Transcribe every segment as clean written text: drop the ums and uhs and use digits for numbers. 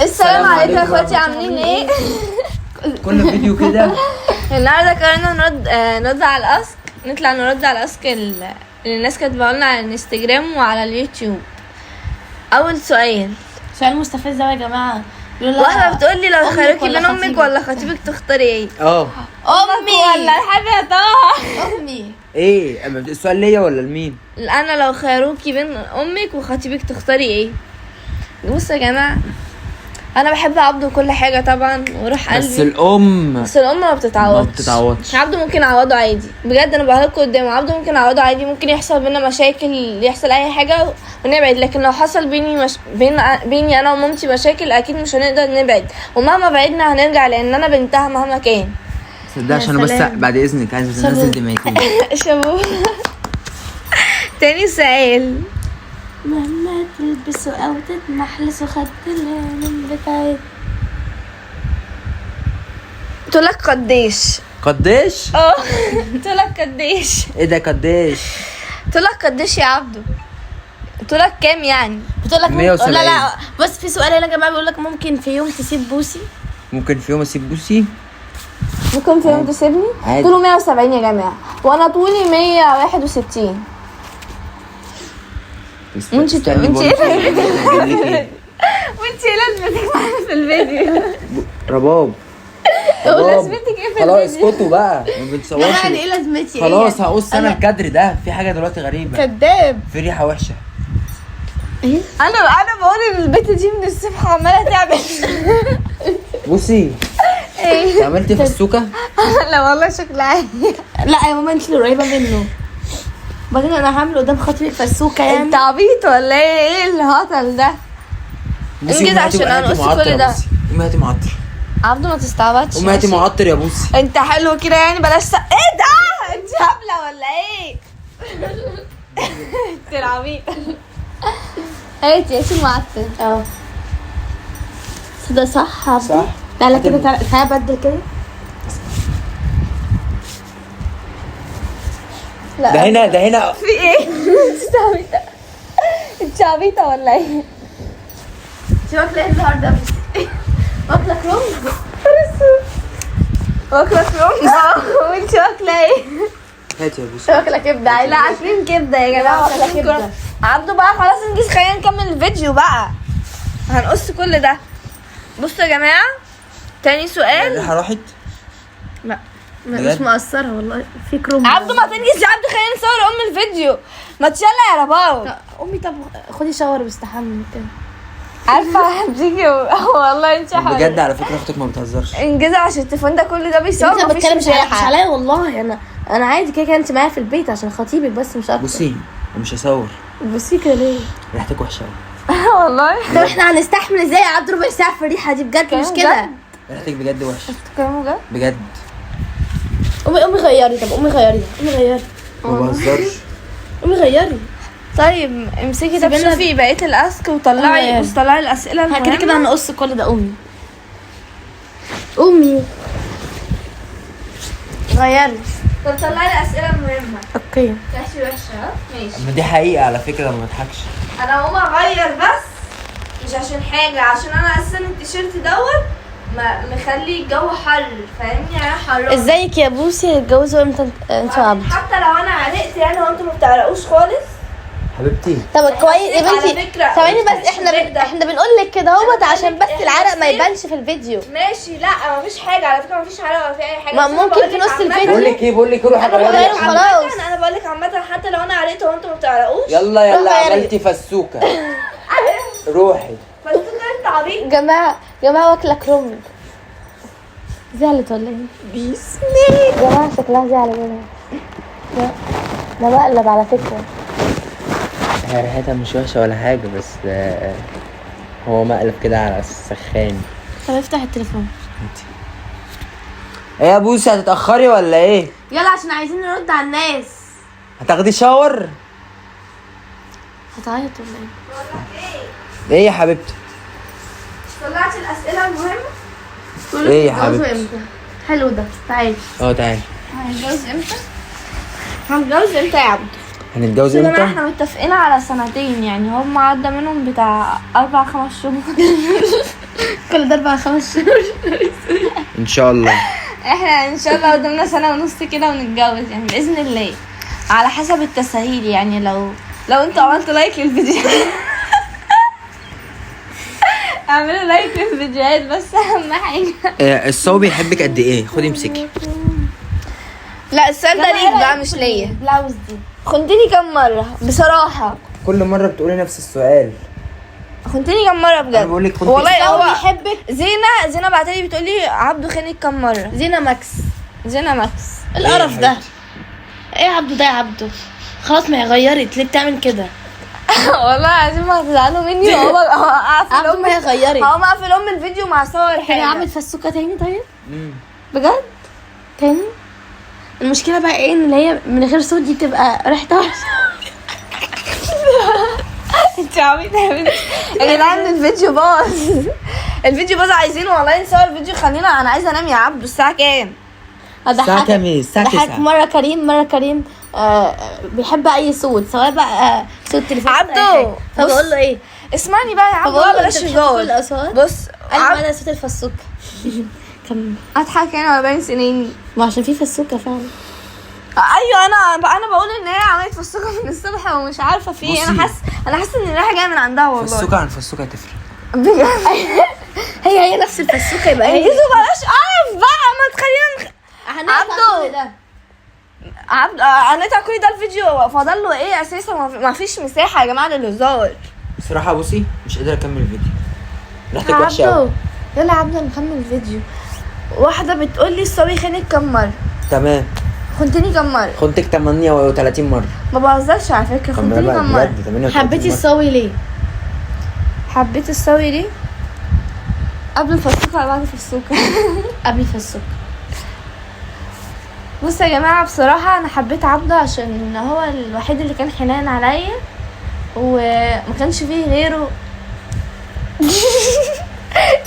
السلام عليكم يا اخواتي، عاملين ايه؟ كل فيديو كده. النهارده قررنا نرد نرد على ال ask، نطلع نرد على ال ask اللي الناس كاتبه لنا على الانستجرام وعلى اليوتيوب. اول سؤال. سؤال مستفز أوي يا جماعة. بيقول لها واحدة بتقول لي لو أمك خيروكي ولا بين امك خطيبك؟ ولا خطيبك تختاري ايه؟ اه. امي ولا الحبيب يا طه؟ امي. ايه أما السؤال ليا ولا لمين؟ انا لو خيروكي بين امك وخطيبك تختاري ايه؟ بصوا يا جماعة، انا بحب عبده وكل حاجة طبعا وروح قلبي، بس الام بس الام ما بتتعوضش. ما بتتعوضش. عبده ممكن اعوضه عادي، بجد انا بقولها لكم قدامه، عبده ممكن اعوضه عادي، ممكن يحصل بينا مشاكل، يحصل اي حاجة ونبعد، لكن لو حصل بيني مش... بيني انا ومامتي مشاكل اكيد مش هنقدر نبعد، ومهما بعدنا هنرجع لان انا بنتها مهما كان. صدق عشان انا بس سلام. بعد اذنك عايز انزل دمعتين. شابو. تاني سؤال. مهما تلبسوا او تتمحلسوا خدت الهانم بتاعت تقولك قديش. قديش؟ اه تقولك قديش. ايه ده قديش؟ تقولك قديش يا عبده، تقولك كام يعني؟ بتقول لك 170. لا لا، بس في سؤال هنا يا جماعة بيقول لك ممكن في يوم تسيب بوسي؟ ممكن في يوم اسيب بوسي؟ ممكن في يوم تسيبني؟ عادي. طوله 170 يا جماعة، وانا طولي 161. وانتي استني وانتي برضه. بقول لك إيه؟ وانتي ايه لازمتك معانا في الفيديو؟ رباب رباب. لازمتك ايه في خلاص الفيديو؟ اسكتوا بقى، ما بنصورش. يعني ايه لازمتي؟ إيه خلاص يعني؟ هقص انا الكادر ده، في حاجة دلوقتي غريبة، كداب. في ريحه وحشة. انا بقول ان البت دي من الصبح عماله تعمل بوسي ايه؟ انت عملتي فسوكه؟ لا والله شكلها لا يا ماما انت اللي قريبه منه. بعدين انا هعمل قدام خطيبك فسوكه يعني. انت عبيط ولا ايه؟ ايه الهطل ده؟ بوسي انجز قومي هاتي- عشان هاتي أنقص معطر كل يا ده. بوسي. قومي هاتي معطر، عبده ما تستعبطش. قومي هاتي ماشي؟ معطر يا بوسي. انت حلو كده يعني، بلاش ايه ده؟ انت هبلة ولا ايه؟ انت العبيط. هاتي هاتي المعطر. اه ده صح يا عبدو؟ صح. تعالى كده، تعالى تعالى بدل كده. لا ده هنا، ده هنا. في ايه؟ انت عبيطه، انت عبيطه ولا ايه؟ انت واكله ايه النهارده يا بوسي؟ واكله كرنب؟ واكله كرنب. اه وانت واكله ايه؟ هاتي يا بوسي. واكله كبده. لا اكلين كبده يا جماعة، واكلة واكلين كبدة. كرنب. عبده بقى خلاص انجز، خلينا نكمل الفيديو بقى، هنقص كل ده. بصوا يا جماعة، تاني سؤال. الريحة راحت؟ لا. مش بجد؟ مقصرة والله في كرنب. عبده ما تنجز يا عبده، خلينا نصور ام الفيديو. ما تشلى يا رباب. طب امي، طب خدي shower واستحمي كده. عارفه هتيجي والله انت حلوة. بجد على فكرة اختك ما بتهزرش. انجزي عشان التليفون ده كل ده بيصور. انت مفيش بتكلم مش عليا، مش مساحة. عليا والله، انا عادي كده كده انت معايا في البيت عشان خطيبك بس مش اكتر. بصي أنا مش هصور، بصي كده ليه؟ ريحتك وحشة قوي. والله طب احنا هنستحمل ازاي يا عبد ربع ساعة في الريحة دي؟ بجد مش كلام كده. ريحتك بجد وحشة بتتكلموا جد؟ بجد. امي امي غيري، طب امي غيري، امي غيري، ما بهزرش. امي غيري. طيب امسكي، طب سيبينا- شوفي بقية ال ask وطلعي، أيوة. بص طلعي الاسئلة احنا كده كده المهمة. هنقص كل ده. امي امي غيري. طب طلعي الاسئلة المهمة. okay. وحشة وحشة ها؟ ماشي. ما دي حقيقة على فكرة، ما بضحكش. انا هقوم اغير بس مش عشان حاجة، عشان انا اساسا التيشيرت دوت ما مخلي الجو حر، فاهمني؟ يعني حران. ازيك يا بوسي، هتتجوزوا امتى انت وعبد؟ حتى لو انا عرقت يعني، هو انتوا ما بتعرقوش خالص؟ حبيبتي طب كويس يا على بنتي. فكرة، ثواني بس، احنا احنا بنقول لك كده اهوت عشان بس إحنا العرق ما بس- يبانش في الفيديو. ماشي. لا مفيش حاجة على فكرة، مفيش عرق ولا في اي حاجة. ما بس أنا ممكن في بقولك نص عامة- الفيديو. بقول لك ايه، بقول لك روحي أنا غيري. بغيره خلاص. عامة انا بقول لك عامة، حتى لو انا عرقت هو انتوا ما بتعرقوش. يلا يلا روحي غيري. عملتي فسوكه. روحي. بس انت عبيط. جماعة جماعة واكلة كرنب. زعلت ولا ايه؟ بيسمي جماعة شكلها زعلت يا جماعة. ده مقلب على فكرة. هي ريحتها مش وحشة ولا حاجة، بس هو مقلب كده على السخان. طب افتح التليفون. ايه يا بوسي هتتاخري ولا ايه؟ يلا عشان عايزين نرد على الناس. هتاخدي shower؟ هتعيط ولا ايه؟ ايه يا حبيبتي؟ طلعتي الاسئلة المهمة. ايه يا حبيبتي؟ امتى؟ حلو ده، تعالي. اه تعالي. هنتجوز امتى؟ هنتجوز امتى يا عبد؟ هنتجوز يا جماعة امتى؟ احنا متفقين على سنتين، يعني هم عدى منهم بتاع 4 5 شهور. كل ده 4 5 شهور. ان شاء الله. احنا ان شاء الله قدامنا 1.5 سنة كده ونتجوز يعني باذن الله، على حسب التسهيل يعني. لو انتوا عملتوا like للفيديو اعملوا like للفيديوهات بس، اهم حاجة. الصاوي بيحبك قد ايه؟ خدي امسكي. لا السؤال ده ليك بقى مش ليا. البلاوز دي خنتني كم مرة بصراحة؟ كل مرة بتقولي نفس السؤال. خنتني كم مرة بجد؟ انا بقول لك خنتني. والله هو بيحبك. زينة بعتلي بتقولي عبده خانك كم مرة. زينة ماكس. زينة ماكس. القرف ده ايه يا عبده؟ ده يا عبده خلاص ما هي غيرت، ليه بتعمل كده؟ والله العظيم هتزعلوا مني. هو اقفل عبده ما هي غيرت. هو اقفل ام الفيديو مع صور حاجة. هي عملت فسوكه تاني. طيب بجد تاني. المشكلة بقى ايه؟ ان اللي هي من غير صوت دي بتبقى ريحتها وحشة. انت عبيطه يا بنتي يا جدعان. الفيديو باظ، الفيديو باظ. عايزين والله نصور فيديو. خلينا، انا عايزه انام يا عبده. الساعة كام؟ الساعة كام؟ ايه الساعة 9. مرة كريم، مرة كريم بيحب اي صوت، سواء بقى صوت تليفون عبده. فبقول له ايه؟ اسمعني بقى يا عبده، بلاش هزار. بص انا صوت الفسوكه. كمل. اضحك يعني ولا باين سنيني؟ ما عشان في فسوكه فعلا. ايوه انا بقول ان هي عملت فسوكه من الصبح ومش عارفه في ايه. انا حاسه ان الريحة جاية من عندها والله. فسوكه عن فسوكه تفرق بجد. هي نفس الفسوكه. يبقى هي انجزوا، بلاش قرف بقى. ما تخلينا عبده عبده هنقطع كل ده. الفيديو فاضل له ايه اساسا؟ ما فيش مساحة يا جماعة للهزار بصراحة. بصي مش قادرة اكمل الفيديو، ريحتك وحشة قوي. يلا يا عبده نكمل الفيديو. واحدة بتقول لي الصبي خانك كم مرة؟ تمام. خنتني كم مرة؟ خنتك 38 مرة. ما بهزرش على فكرة. خنتني كم مرة؟ حبيتي الصاوي ليه؟ حبيت الصاوي ليه؟ قبل الفسوكه ولا بعد الفسوكه؟ قبل الفسوكه. بصوا يا جماعة بصراحة انا حبيت عبده عشان هو الوحيد اللي كان حنين عليا وما كانش فيه غيره.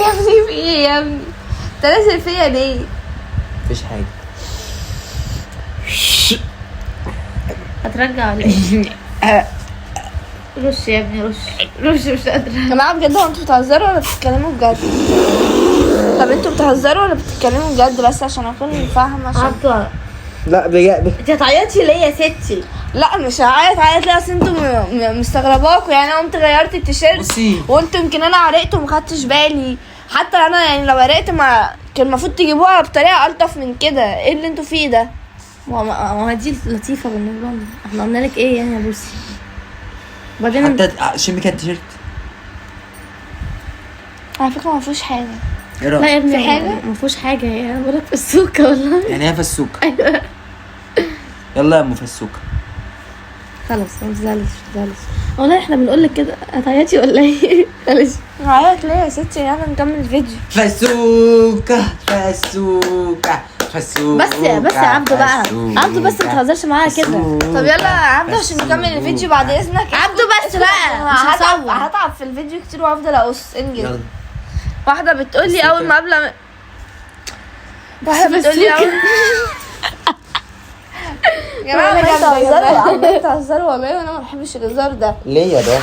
يا ابني في ايه يا ابني؟ انت لازم فيا ليه؟ مفيش حاجة. هترجع ولا ايه؟ رش يا ابني، رش رش، مش قادرة يا جماعة بجد. هو انتوا بتهزروا ولا بتتكلموا بجد؟ طب انتوا بتهزروا ولا بتتكلموا بجد؟ بس عشان اكون فاهمه. عشان عبده لا بجد انت هتعيطي ليه يا ستي؟ لا مش هعيط. عيط ليه؟ اصل انتوا مستغرباكوا يعني. انا قمت غيرت التيشيرت وانتوا يمكن انا عرقت وما خدتش بالي. حتى انا يعني لو عرقت ما كان المفروض تجيبوها بطريقة الطف من كده. ايه اللي انتوا فيه ده؟ ما دي لطيفة بالنسبة لنا. احنا قلنا لك ايه يعني يا بوسي؟ بعدين حتى شمي كده التيشيرت على فكرة ما فيهوش حاجة. ايه رايك؟ لا يا ابني في حاجة؟ ما فيهوش حاجة. يعني بقول لك فسوكه والله. يعني هي فسوكه. ايوه يلا يا ام فسوكه. خلاص ما تزعلش، ما تزعلش والله. احنا بنقول لك كده. هتعيطي ولا ايه؟ معلش. عيط ليه يا ستي؟ يلا نكمل الفيديو. فسوكه فسوكه فسوكه. بس يا عبده بقى. عبده بس ما تهزرش معايا كده. طب يلا يا عبده عشان نكمل الفيديو بعد اذنك. عبده بس بقى مش هصور. هتعب في الفيديو كتير وهفضل اقص. انجز. واحدة بتقول لي اول ما قبل واحدة بتقول لي اول يا جماعة بتهزروا بتهزروا والله، وانا ما بحبش الهزار ده. ليه يا ده؟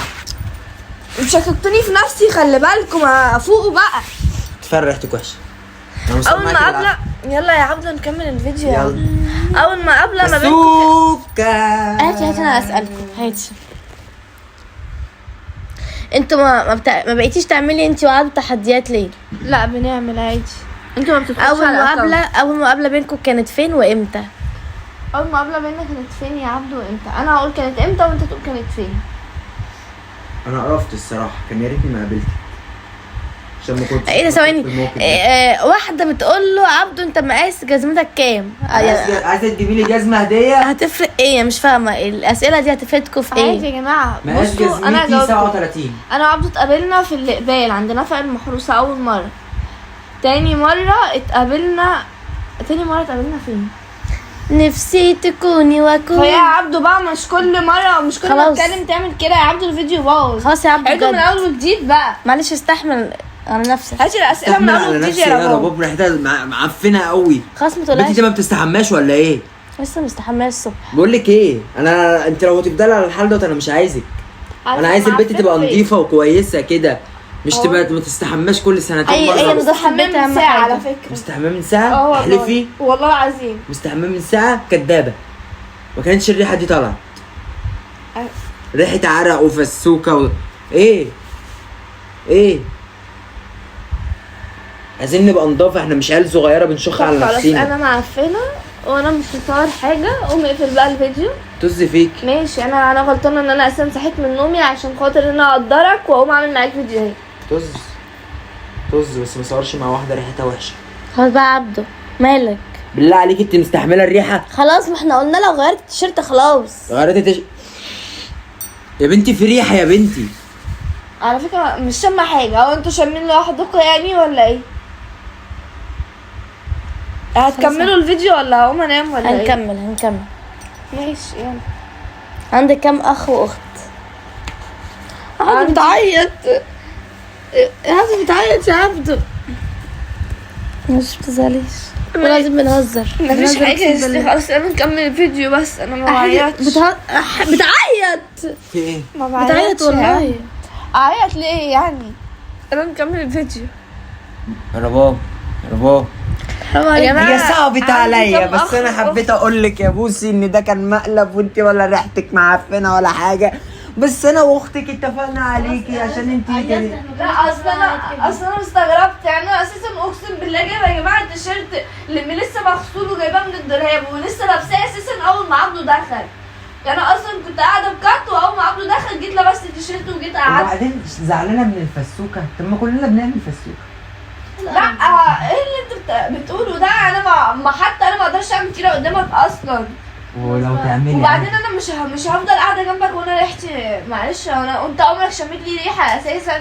شككتوني في نفسي، خلي بالكم. فوقوا بقى. تفرق ريحتك وحشة. اول ما قبل يلا يا عبده نكمل الفيديو. يلا. اول ما قبل ما بينكم هاتي هاتي انا اسالكم. هاتي انتوا ما بقيتيش تعملي انتي وعبده تحديات ليه؟ لا بنعمل عادي. انتوا ما بتدخلوش. اول مقابله بينكم كانت فين وامتى؟ اول مقابله بيننا كانت فين يا عبده وامتى؟ انا هقول كانت امتى وانت تقول كانت فين. انا قرفت الصراحة، كان يا ريتني ما قابلتك عشان ما كنتش. ايه ده؟ ثواني. واحدة بتقول له عبده انت مقاس جزمتك كام؟ عايزه تجيبي لي جزمه هديه؟ هتفرق ايه؟ مش فاهمه الاسئلة دي هتفيدكم في ايه؟ عادي يا جماعة. مقاس جزمتي 37. انا وعبده اتقابلنا في الاقبال عند نفق المحروسة اول مرة. تاني مرة اتقابلنا، تاني مرة اتقابلنا فين؟ نفسي تكوني واكون. فيا عبده بقى مش كل مرة، مش كل ما اتكلم تعمل كده يا عبده. الفيديو باظ خلاص يا عبده. عيدوا من اول وجديد بقى. معلش استحمل على نفسك. هاتي الاسئلة من اول وجديد يا رباب. ريحتها معفنه قوي. خلاص ما تقولهاش. انت ما بتستحماش ولا ايه؟ لسه مستحماه الصبح. بقول لك ايه، انا انت لو هتفضلي على الحال دوت انا مش عايزك. انا عايز البيت تبقى نظيفة وكويسة كده. مش تبقى ما تستحماش كل سنتين مرة. أي نظافة مستحماه البيت من أهم ساعة حاجة. على فكرة. مستحماه من ساعة؟ اه والله. احلفي. والله العظيم مستحماه من ساعة؟ كدابه، ما كانتش الريحة دي طالعه. ريحه عرق وفسوكه ايه ايه؟ عايزين نبقى نضاف، احنا مش عيال صغيرة بنشخ طب على خلاص نفسينا. انا معفنه وانا مش هصور حاجة، قوم اقفل بقى الفيديو. طز فيك. ماشي، انا غلطانة ان انا اساسا صحيت من نومي عشان خاطر ان انا اقدرك واقوم اعمل معاك فيديوهات. طز طز، بس ما صورش مع واحدة ريحتها وحشة. خلاص بقى عبده، مالك؟ بالله عليك انت مستحمله الريحة؟ خلاص، ما احنا قلنا لو غيرت التيشيرت خلاص. غيرت يا بنتي في ريحه يا بنتي. على فكرة مش شامة حاجة، هو انتوا شامين لوحدكم يعني ولا ايه؟ هتكملوا الفيديو ولا هقوم انام ولا ايه؟ هنكمل. ماشي يلا. عندك كام اخ واخت؟ عبده بتعيط، عبده بتعيط يا عبده. مش بتزعليش، ولازم بنهزر. مفيش حاجة يا ستي، خلاص انا نكمل الفيديو بس انا ما بعيطش. بتعيط في ايه؟ ما بعيطش بتعيط والله. اعيط ليه يعني؟ انا نكمل الفيديو. رباب رباب يا جماعة هي صعبت عندي عليا، كام بس أخ انا وأخت؟ حبيت اقول لك يا بوسي ان ده كان مقلب، وانت ولا ريحتك معفنه ولا حاجة، بس انا واختك اتفقنا عليكي عشان انت كان. لا اصل انا استغربت يعني. انا اساسا اقسم بالله جايبه يا جماعة التيشيرت اللي لسه مغسول وجايباه من الدولاب ولسه لابساه اساسا اول ما عبده دخل. يعني انا اصلا كنت قاعدة بكات، واول ما عبده دخل جيت لبست التيشيرت وجيت قعدت. وبعدين زعلانة من الفسوكه؟ طب ما كلنا بنعمل فسوكه. لا ايه اللي انت بتقوله ده؟ انا ما حتى انا ما اقدرش اعمل كده قدامك اصلا. ولو تعملي وبعدين انا مش هفضل قاعدة جنبك وانا ريحتي، معلش انا انت عمرك شميت لي ريحه اساسا؟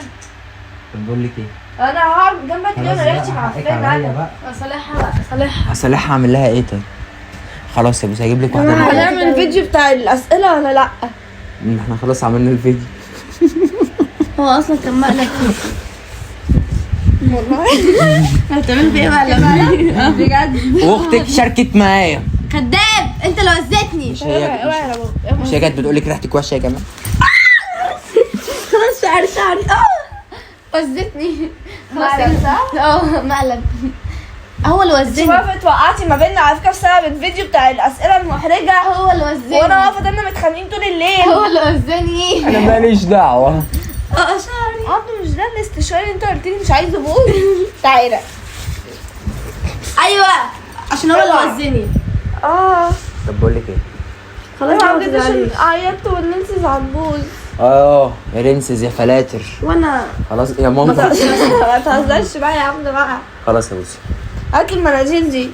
طب بقول لك ايه، انا هقعد جنبك ليه وانا ريحتي خلاص بقى، حقك معفنه؟ عليا انا بقى. صالحها بقى، صالحها. اصالحها اعمل لها ايه طيب؟ خلاص يا بوسي هجيب لك واحدة. هنعمل الفيديو بتاع الاسئلة ولا لا؟ احنا خلاص عملنا الفيديو. هو اصلا كان مقلب والله. هتعمل في ايه مقلب بجد؟ واختك شاركت معايا. كداب، انت اللي وزتني. مش هي مش هي كانت بتقول لك ريحتك وحشة يا جماعة؟ خلاص شعري شعري وزتني. مقلب صح؟ مقلب. هو اللي وزني. واقفة اتوقعتي ما بيننا على فكرة بسبب الفيديو بتاع الاسئلة المحرجة. هو اللي وزني. وانا واقفة دايما متخانقين طول الليل. هو اللي وزني. انا ماليش دعوه. شعري. عبده مش ده الاستشاري اللي انت قلت لي مش عايزه بوز؟ تعالى. ايوه عشان هو اللي وزني. طب بقول لك ايه؟ خلاص انا بجد عشان عيطت وال lenses هتبوظ. يا lenses يا فلاتر. وانا خلاص يا ماما. ما تهزرش بقى يا عبده بقى. خلاص يا بوسي هات المناديل دي.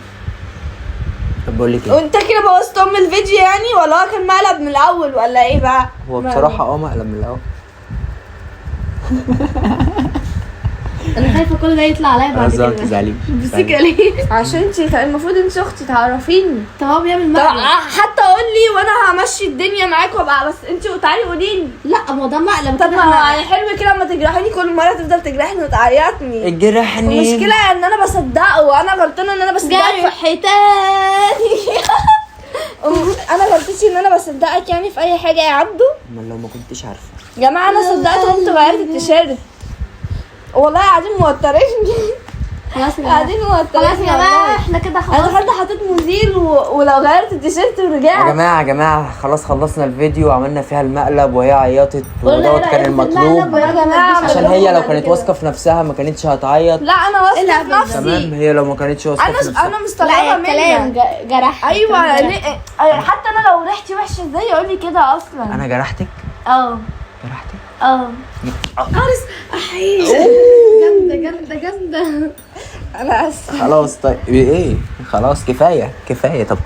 طب بقول لك ايه؟ وانت كده بوظت ام الفيديو يعني، ولا هو كان مقلب من الاول ولا ايه بقى؟ هو بصراحة مقلب من الاول. انا خايفة كل ده يطلع عليا بعد خلاص بقى ما كده. تزعليش. بس ليه؟ عشان انت المفروض انت اختي تعرفيني. طب هو بيعمل طب مقلب. حتى قول لي وانا همشي الدنيا معاك وابقى، بس انت تعالي قولي لي. لا ما هو ده مقلب. طب ما هو يعني حلو كده اما تجرحيني كل مرة تفضل تجرحني وتعيطني. اجرحني. المشكلة ان انا بصدقه، وانا غلطانة ان انا بصدقك. جرح تاني. انا غلطتي ان انا بصدقك يعني في اي حاجة يا عبده. امال لو ما كنتش عارفه يا جماعة انا صدقت وقمت غيرت التيشيرت والله. قاعدين موتريني. خلاص يا جماعة، قاعدين موتريني خلاص يا جماعة احنا كده انا خلاص. دخلت حطيت مزيل ولو غيرت التيشيرت يا ورجعت. جماعة يا جماعة خلاص خلصنا الفيديو وعملنا فيها المقلب وهي عيطت ودوت كان المطلوب. يا جماعة عشان هي لو كانت واثقة في نفسها ما كانتش هتعيط. لا انا واثقة في نفسي. تمام، هي لو ما كانتش واثقة في نفسها. انا مستغربه الكلام منك. جرح. ايوه ليه؟ حتى انا لو ريحتي وحشة ازاي يقول لي كده اصلا؟ انا جرحتك؟ جرحتك؟ خالص. احي جامدة جامدة جامدة. انا اسفه. خلاص طيب ايه؟ خلاص كفاية كفاية. طب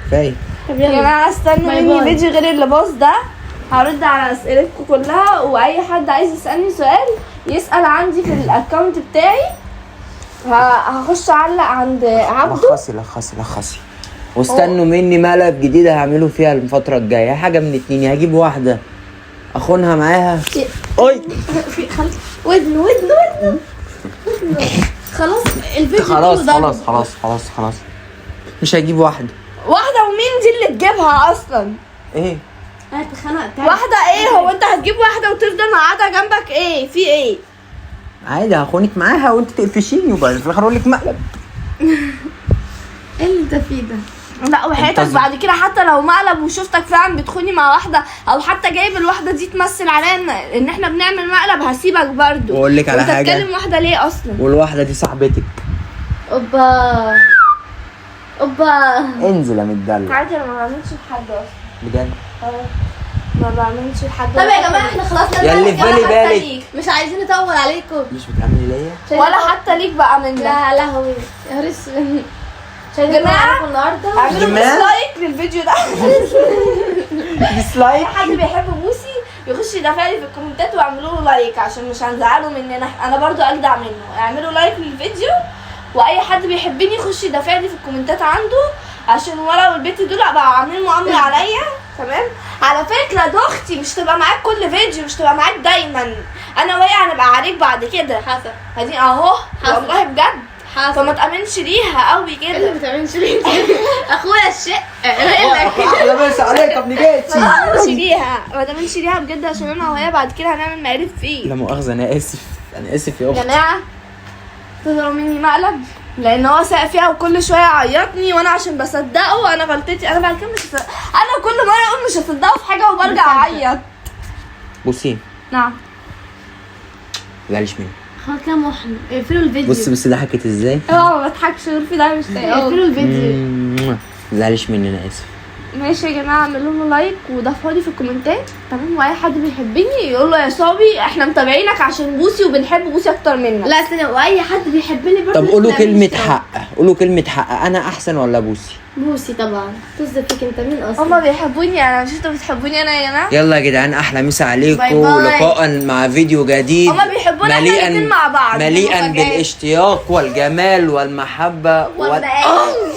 كفاية طب يا يلا جماعة استنوا bye مني bye. فيديو غير اللي باظ ده. هرد على اسئلتكم كلها، واي حد عايز يسالني سؤال يسال عندي في ال account بتاعي. هخش اعلق عند عبده. لخصي لخصي لخصي. واستنوا مني مقلب جديد هعمله فيها الفترة الجاية. حاجة من اتنين، يا هجيب واحدة اخونها معاها. اي في خلاص ودن ودن ودن خلاص الفيديو خلاص كله ضرب. خلاص خلاص خلاص خلاص مش هجيب واحدة. واحدة ومين دي اللي تجيبها اصلا؟ ايه انا اتخنقت. واحدة ايه؟ هو انت هتجيب واحدة وتفضل قاعدة جنبك؟ ايه في ايه؟ عادي هخونك معاها وانت تقفشيني وبعد في الاخر اقول لك مقلب. ايه اللي انت فيه ده؟ لا وحياتك انتظر. بعد كده حتى لو مقلب وشفتك فعلا بتخوني مع واحدة، او حتى جايب الواحدة دي تمثل عليا ان احنا بنعمل مقلب، هسيبك برضو. واقول لك على انت حاجة. تكلم واحدة ليه اصلا؟ والواحده دي صاحبتك. اوبا اوبا. انزل يا متدلع. عادي انا ما بعملش لحد اصلا. بجد؟ ما بعملش لحد. طب يا جماعة احنا خلاص يا اللي في بالي بالك. مش عايزين نطول عليكم. مش بتعملي ليا؟ ولا حتى ليك بقى من ده. لا لهوي يا نهار اسود. مش عايزين نطول جماعة، عليكم النهارده. اعملوا جماعة. dislike للفيديو ده. dislike. اي حد بيحب بوسي يخش يدافع لي في الكومنتات واعملوا له like عشان مش هنزعله مننا، انا برضو اجدع منه. اعملوا like للفيديو، واي حد بيحبني يخش يدافع لي في الكومنتات عنده، عشان ورا والبيت دول بقوا عاملين مؤامرة عليا. تمام؟ على فكرة ده اختي مش تبقى معاك كل فيديو، مش تبقى معاك دايما، انا وهي هنبقى عليك بعد كده. حصل هدي اهو حصل. والله بجد، حصل. فما تامنش ليها قوي ايه اللي كده. ما تعملش ليه؟ اخويا الشق ايه احلى مسا عليك يا ابن جيتي. ما تامنش ليها، ما تامنش ليها بجد، عشان انا وهي بعد كده هنعمل مقالب فيه. لا مؤاخذة انا اسف، انا اسف يا يا اختي. جماعة تظهروا مني مقلب، لان هو ساق فيها وكل شوية عيطني، وانا عشان بصدقه انا غلطتي. انا بعد كده مش هصدق. انا كل مرة اقول مش هصدقه في حاجة وبرجع اعيط. بصي. نعم. زعليش مني. خلاص كده محن. اقفلوا الفيديو. بص بص ضحكت ازاي. اوعى ما بضحكش غير في ده مش طايقاه. اقفلوا الفيديو. زعليش مني انا اسف. ماشي يا جماعة، اعملوا له like ودافعوا لي في الكومنتات. تمام؟ واي حد بيحبني يقول له يا صابي احنا متابعينك عشان بوسي وبنحب بوسي اكتر منك. لا استنى، واي حد بيحبني برضه طب قولوا ما كلمة تعملش. حق، قولوا كلمة حق، انا احسن ولا بوسي؟ بوسي طبعا. طز فيك انت مين اصلا؟ هما بيحبوني انا، مش انتوا بتحبوني انا يا جماعة؟ يلا يا جدعان، احلى مسا عليكم، bye bye. لقاء مع فيديو جديد. هما بيحبونا احنا الاتنين مع بعض. مليئا مفاجآت. بالاشتياق والجمال والمحبة والمقالب.